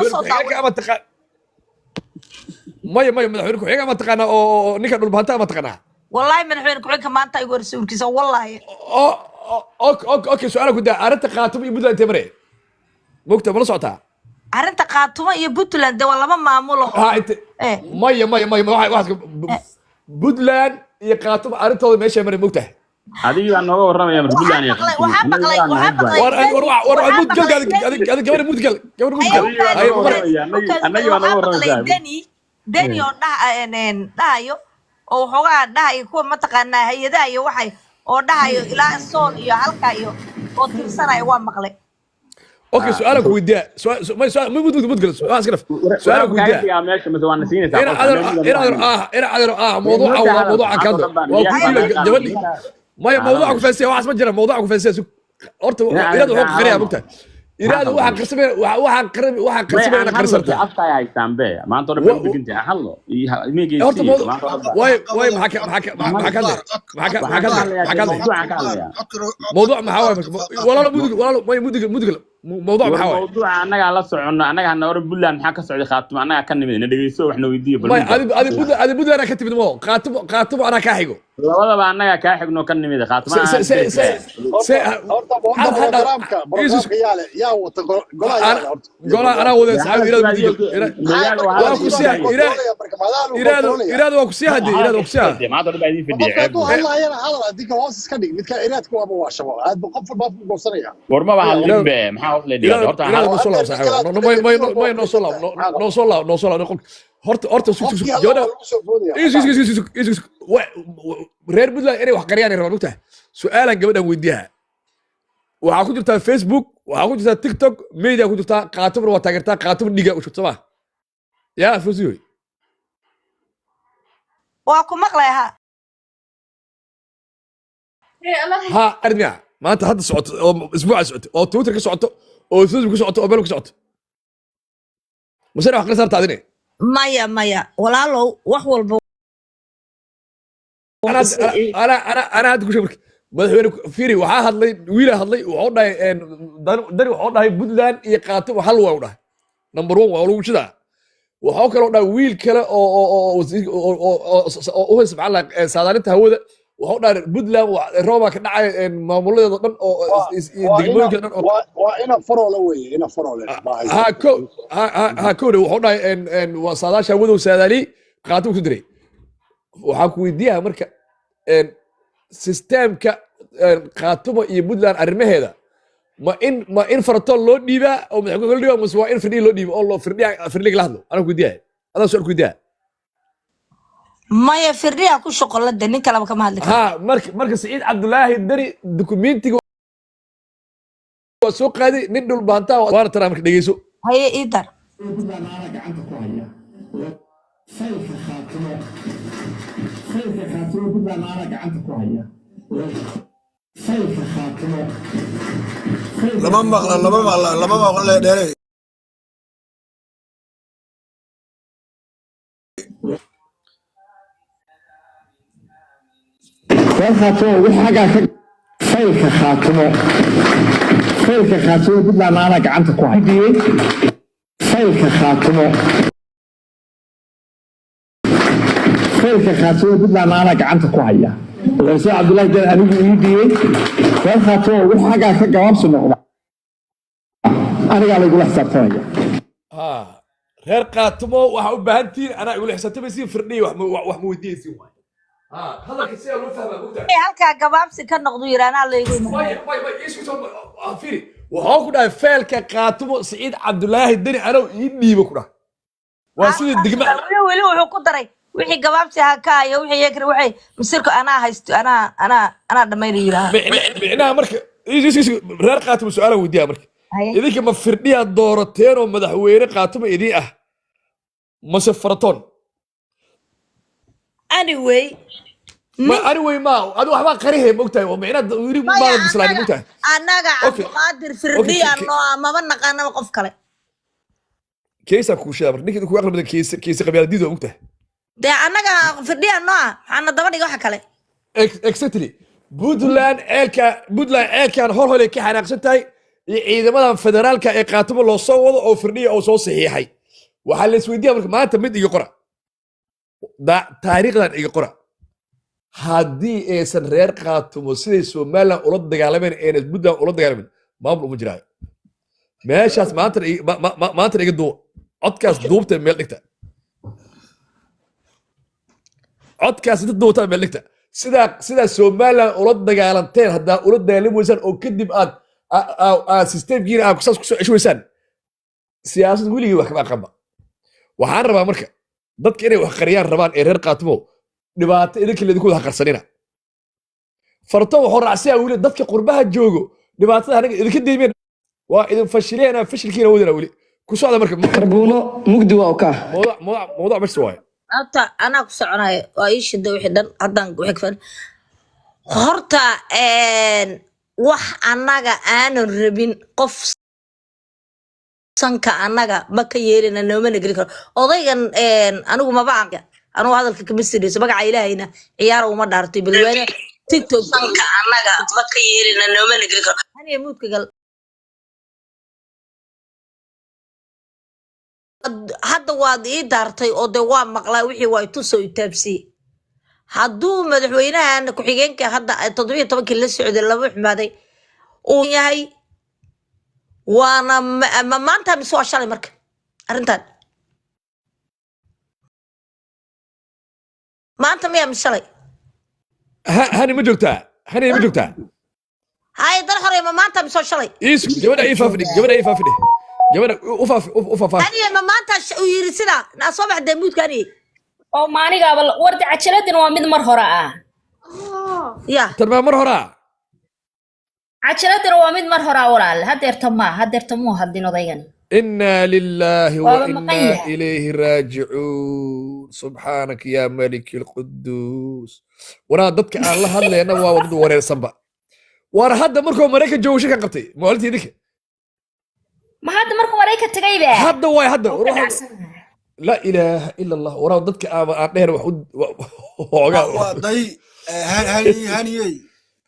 Madaxweyne soo ku-xigeenka daawan. Ama taqaan? Maya, maya, madaxweyne ku-xigeenka ama taqaanaa oo ninka Dhulbahanta ama taqaanaa? Wallaahi madaxweyne ku-xigeenka maanta igu hor sawirkiisa, wallaahi. Okay, su-aala ku daa. Arrinta Khaatumo iyo Puntland intee mare? Mogta mala socotaa? Arrinta Khaatumo iyo Puntland de waa laba maamulo. Ha, inte maya, maya, maya, waxaas Puntland iyo Khaatumo arrintooda meeshay maray, mogtahay? Adigii baa nooga warramaya marka Waxaan Puntland iyo maqlay, Khaatumo. waxaan maqlay, Annaga waxaan waa maqlay. War war war Waxaan mudgal maqlay adig adig gabar mudgal, gabar mudgal. Adigii baa Ay nooga mare. warramaya, annagii baa nooga Waxaan maqlay warramaysaa. Deni oo dhahayo oo waxoogaa dhahayo kuwa mataqaanaa hay-adaha iyo waxay oo dhahayo ilaa Sool iyo halka iyo oo tirsanaya, waa maqlay. Okay, su-aalan ku weydiiyaa. May su-aal may mudgal mudgal waa iska dhaf. Su-aalan ku kaaga weydiiyaa. Tagaa meesha mise waana siinaysaa ina qolka? adeer Meel ina adeer ah, ina adeer ah, mawduuca waa mawduuca ka hadlo, waa ku diila gabadhi. Maya, mawduuca ku fahansiya, waxaas ma jira. Mawduuca ku fahansiya, sug horta. Iraad wuxuu qariyaa, mogtahay? Iraad waxaa qarsamay, waxaa qaran, waxaa qarsamay ina qarsarta. Afka ay haystaan be maanta oo dhan bay u degantahay. Hadlo iyo Horta meegeysi maanta oo dhan waay waay, maxaa ka maxaa ka hadlay? Maxaa ka hadlay? Maxaa ka hadlay? Mawduucan ka hadlaya. Mawduuc maxaa waay marka? Walaalo mudug, walaalo, maya, mudug mudug, mawduuc maxaa waay? Mawduuca annagaa la soconno, annaga hana oran Puntland maxaa ka socday Khaatumo, annagaa ka nimid. Na dhegeyso, wax na weydiiyo bal. Maya, adi Puntland, adi Puntland ka timid mo Qaatumo, Qaatumo anaa kaa xigo. Labadaba annagaa kaa xigno ka nimid Khaatumo. Se se se se Horta programka programka yaa le, yaa wata golaha yaa le horta? Golaa anaa wada, saxaabi. Iraad mudug waa ku siya iraad iraad waa ku siya hadii iraad waa ku siya. Maanta dhan baa idiin fadhiya. Qofka hadduu hadlaayana hadal, haddii kale hoos iska dhig. Midka iraadka waaba waa shabaab, aad qof walba afku goosanaya. War maba hadlin be, maxaa hoos la dhigaa horta? Iraad noo soo laab, saaxiib. No, may may may, noo soo laab, noo soo laab, noo soo laab. Horta horta sug sug Qofkii hadla gabadha waa lagu soo boodaya. Isu isu isu isu isu reer Puntland inay wax qariyaan ay rabaan, ogtahay? Su-aalan gabadhan weydiiyaa. Waxaa ku jirtaa Facebook, waxaa ku jirtaa TikTok, media ku jirtaa. Qaatumna waa taageertaa, Qaatum dhiga u shubta ma yaa Fosiyoy? Waa ku maqlay, ha. Ha, arrin miya maanta hadda socoto oo isbuuca socoto oo Twitter ka socoto oo Facebook ka socoto oo meel ka socoto masena wax qala saarta adine? Maya, maya, walaalow, wax walba ana ana ana hadda ku sheeg. Marka madaxweyne fiiri, waxaa hadlay wiila hadlay, wuxuu dhahay Dani wuxuu dhahay Puntland iyo Qaatum hal waa u dhahay, number one waa lagu shidaa. Waxuu kaloo dhahay wiil kale oo oo u haysta maxaa la saadaalinta hawada, wuxuu dhahay Puntland roobaa ka dhacay maamuladeeda dhan oo iyo degmooyinka dhan oo Waa ina faroole weeye, ina faroole baa haysta. Ha ko ha ha ha kowde, wuxuu dhahay waa saadaasha hawada uu saadaaliyey, Qaatum ku diray. Waxaan ku weydiiyaa marka systemka Khaatumo iyo Puntland arrimaheeda, ma in faratoon loo dhiibaa oo madaxweyne loo dhiibaa, mase waa in Firdhiya loo dhiibo oo loo Firdhiya Firdhiga la hadlo? Anaa ku weydiiyaa, adaa su'aal ku weydiiyaa. Maya, Firdhiya ku shuqulada, nin kaleba kama hadli karo. Ha, marka Siciid Cabdulaahi Dani dukumentiga waa soo qaaday nin Dhulbaantaa, waana taraa. Marka dhegeyso. Haye, ii dar. Puntland anaa gacanta ku haya faylka Khaatumo, faylka Khaatumo Puntland anaa gacanta ku haya faylka Khaatumo. Lama maqla, lama maqla, lama maqla, dheere. Reer Khaatumo wixii xaggaa ka faylka Khaatumo, faylka Khaatumo Puntland anaa gacanta ku haya faylka Khaatumo, faylka Khaatumo Puntland anaa gacanta ku haya. Madaxweyne Cabdullaahi Deni anigu ii dhiibay. Reer Khaatumo wixii xaggaa ka gabaabsi noqda anigaa laygula xisaabtamaya. Ha, reer Khaatumo waxaa u baahan tihiin anaa igula xisaabtamaysiin, Firdhiya wax ma weydiiyeysiin waay. Ha, hadalka sidaa loo fahmaa, mogtahay? Halkaa gabaabsi ka noqdu yiri, anaa laygu iman. Maya, maya, maya, isku soo fiiri. Wuxuu ku dhahay feelka Khaatumo Siciid Cabdulaahi Deni anow ii dhiibo ku dhahay, waa sidii degma. Weli weli wuxuu ku daray wixii gabaabsi ha ka hayo, wixii yakri, wixii masirku anaa haysto, anaa dhamaynayo yiraha. Micnaha marka reer Khaatumo su-aalan weydiiyaa marka. Haye. Idinka ma Firdhiyaa doorateen oo madaxweyne Khaatumo idiin ah mase Faratoon? Anyway, Ma anyway ma adi waxbaa qarihe, mogtahay? Oo micnaha weli maya maada bislaanin, annaga mogtahay? Annaga Okay. Cabdiqaadir Firdhiya Okay, noo maba naqaanaba qof kale. Keysaa kuu sheega marka ninka kugu aqli badan, keys keys qabyaaladiid waa, mogtahay? Dee annaga Firdhiya noo ah, maxaana daba dhiga waxa kale? Exactly. Puntland ceelka, Puntland ceelkan hor holay ka xanaaqsan tahay. Iyo ciidamadan federaalka ee Qaatumo loo soo wado oo Firdhiya oo soo saxiixay. Waxaa la isweydiiya marka maanta mid iga qora, taariikhdan iga qora: haddii aysan reer Qaatumo siday Somaliland ula dagaalameen ayna Puntland ula dagaalamin, maamul uma jiraayo meeshaas. Maantana maantana iga duuba codkaas, duubta meel dhigta codkaas, inta duubtaa meel dhigta. Sidaa Somaliland ula dagaalanteen haddaa ula dagaalami weysaan oo kadib aad aad systemkiina aad saas kusoo cesho weysaan, siyaasad weligii wax kama aqanba. Waxaan rabaa marka dadka inay wax qariyaan rabaan ee reer Qaatimo, dhibaato idinka laydinku wada qarsanina. Farto wuxuu raacsiyaa weli dadka qurbaha joogo dhibaatada anaga idinka deymeen, waa idin fashileena, fashilkiina wadana weli ku socda marka. Karbuuno mugdi waa ka. Mawduuc bas waaye. Horta anaa ku soconayo, waa ii shida wixii dhan haddaan wixii ka horta. Wax annaga aanan rabin qof sanka annaga ma ka yeelina, noomana gelin karo odaygan. Anigu maba anigu hadalka kama sirayso, magaca Ilaahayna ciyaara uma dhaartay balwaane TikTok sanka annaga ma ka yeelina, noomana gelin karo. Haniya muudka gal. Hadda waad ii daartay oo de waa maqlaa wixii, waa itusoo itaabsiye. Hadduu madaxweynahan ku-xigeenka hadda 17-kii la socday lama xumaaday uu yahay, waana ma maanta mise waa shalay? Marka arrintan maanta miyaa mise shalay? Hani ma joogtaa? Hani ma joogtaa? Haye, dal xorey, ma maanta mise waa shalay? Iisu gabadha ii faafidhi, gabadha ii faafidhi, gabadha u faafi, u faafaafi. Haniye, ma maanta uu yiri sidaa naa soo baxdee muudka, haniye. Oo maanigaaba wardi cajaladina waa mid mar hore ah. Ya. Tan maa mar horaa? Cajaladina waa mid mar hore ah walaal, hadeerta maa, hadeerta muu hadlin odaygan. إنا لله Waaba maqan وإنا yahay. إليه راجعون، سبحانك يا ملك القدوس. Waraa dadka aan la hadlayna waa dad wareersanba. War hadda markuu Maraykan joogo shirkan qabtay maalintii idinka. Ma hadda markuu Maraykan tagayba? Hadda waay hadda. Wuu ka dhacsan. لا إله إلا الله. Waraa dadka aan dheer wax xoogaa. Waa day, haniyey.